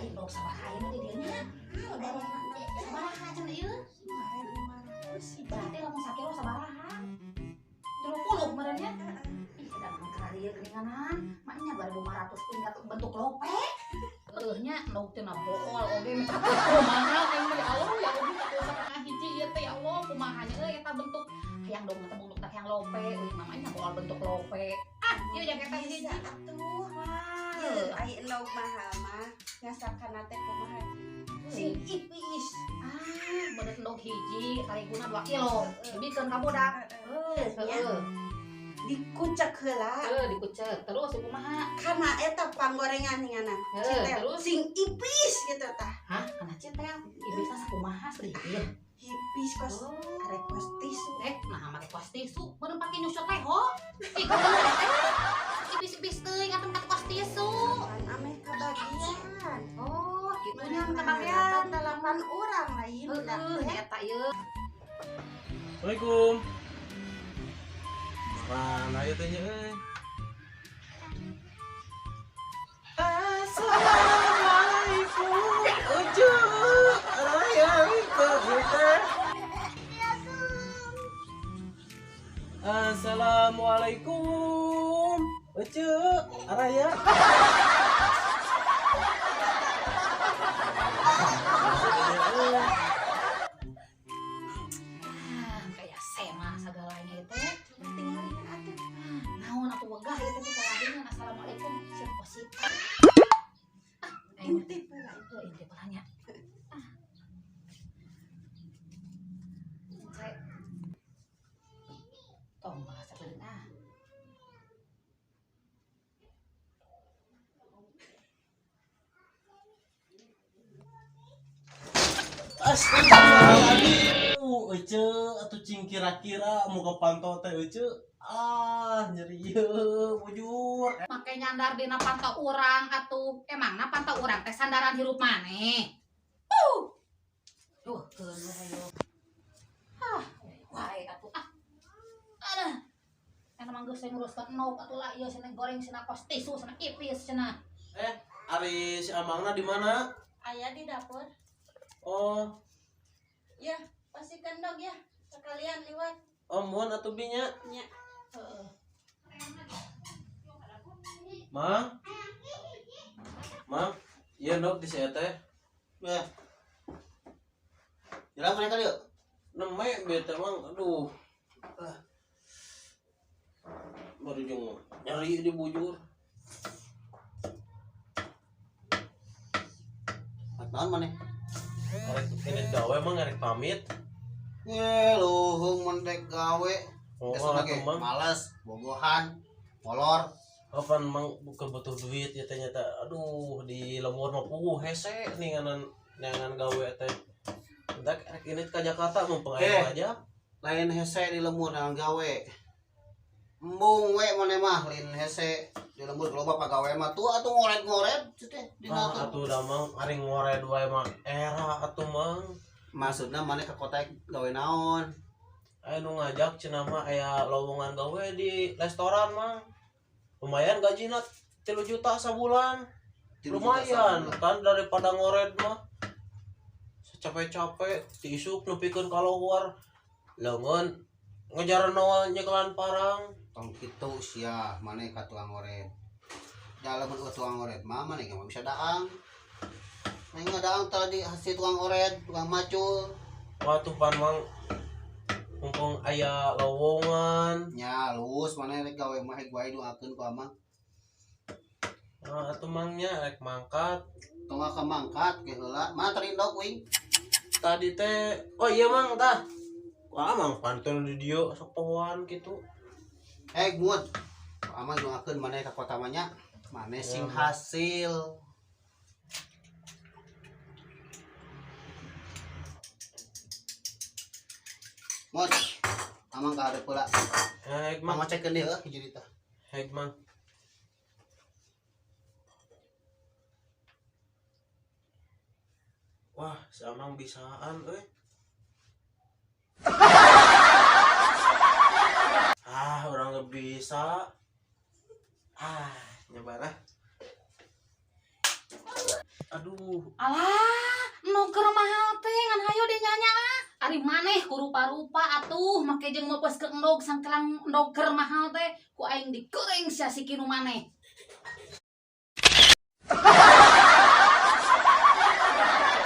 Ari endog sabaraha ayeuna di dieu nya? Sabaraha cenah ieu? 500. Berarti lamun sakilo sabaraha? 30 meureun nya? Ih, da mah keur ieu geuninganan. Maknya 2500 tingkat bentuk lope. Heuh nya endog teh na bool oge mah kumaha aing mah ya Allah ya Allah satu setengah hiji ieu teh ya Allah kumaha nya euy eta bentuk hayang dong teh bentuk teh hayang lope euy mamanya bool bentuk lope. Ah, ieu jaketa hiji. Bisa atuh. Wah. Ieu ai endog mahal mah ngasakana teh kumaha? Sing ipis. Ah, bener endog hiji tariguna 2 kilo. Dibikeun ka budak. Heeh. Heeh. Dikucek heula. Heeh, dikucek. Terus kumaha? Kana eta panggorengan ninganan. Heeh, Citel. terus? Sing ipis gitu tah. Hah, kana citel. Ibisna sakumaha sedih. Ipis kos Oh. arek kos tisu. Nah make kos tisu, meureun pake nyusut teh ho. Ih, kumaha teh? Ipis-ipis teuing atuh make kos tisu. Pan ameh kabagian. Oh, kitu nya kabagian. Delapan orang lain budak Heeh, teh. eta ieu. Assalamualaikum. Mana ieu teh nya euy? Assalamualaikum. Ucu. Raya itu teh. Assalamualaikum. Ucu, Raya. Ah, kayak sema sagalanya itu. Coba tinggalin atuh. Ah, naon atuh wegah ieu teh kaladingan. Assalamualaikum. Siap positif. Ah, aing Intip heula. Heuh, intip heula nya. Ah. Cek. Tong bahasa beureun ah. Astagfirullahaladzim. Ece, atuh cing kira-kira mau ke pantau teh Ece. Ah, nyeri ieu, bujur. Make nyandar dina pantau urang atuh. Emangna pantau urang teh sandaran hirup maneh. Duh, keun we hayo. Ah, wae atuh ah. Aduh. Eta mah geus nguruskeun endog atuh lah ieu cenah goreng cenah kos tisu cenah ipis cenah. Ari si Amangna di mana? Aya di dapur. Oh, Ya, pasti kendog ya. Sekalian liwat. oh mohon atuh binya. Nya. Heeh. Mang. Mang, ieu endog di si teh. Ya. Jalan mereka yuk. Neme bete mang, aduh. Ah. Baru jeung nyeri di bujur. Naon maneh? Arek ini gawe mang arek pamit. Ye, luhung mendek gawe. Oh, Besok lagi atuh, Mang. males, bogohan, molor. Kapan mang bukan butuh duit ya teh nyata. Aduh, di lembur mah puguh hese ninganan neangan gawe teh. Entak rek ini ke Jakarta mumpung aya aja. Lain hese di lembur dengan gawe. Embung we maneh mah lain hese di lembur loba pagawe mah tuh atuh ngoret-ngoret teh dina Ah, tuh. atuh da mang ari ngored wae mah era atuh mang. Maksudna maneh ke kota gawe naon? Aya nu ngajak cenah mah aya lowongan gawe di restoran mang. Lumayan gajina 3 juta sabulan. 3 juta Lumayan sabulan. kan daripada ngored mah. Capek-capek tiisuk nepikeun kaluar. Leungeun ngejar nol nyekelan parang. Tong kitu sia maneh ka tukang ngored. Da lamun eueuh tukang ngored mah maneh ge mah bisa daang. Neng daang tadi hasil tukang ored, tukang macul. Wah tuh pan mang mumpung aya lowongan. Nya alus maneh rek gawe mah heg wae doakeun ku amang. Nah, atuh mangnya rek mangkat. Tong ka mangkat ge heula. Mana tadi endog uing? Tadi teh oh iya mang tah. Wah mang pantun di dieu sok pohoan kitu. Heg mut. Ku amang doakeun maneh ka kota mah nya. Maneh sing Ya, Mang. hasil. Mut. Amang ka hareup heula. Heg mang. Mang cekeun deui heuh hiji tah. Heg mang. Wah, si Amang bisaan euy. Ah, orang nggak bisa. Ah, nyoba lah. Aduh. Alah, endog keur mahal teh ngan hayo dinyanya ah. Ari maneh ku rupa-rupa atuh make jeung meupeuskeun endog sangkelang endog keur mahal teh ku aing dikeuring sia si kinu maneh.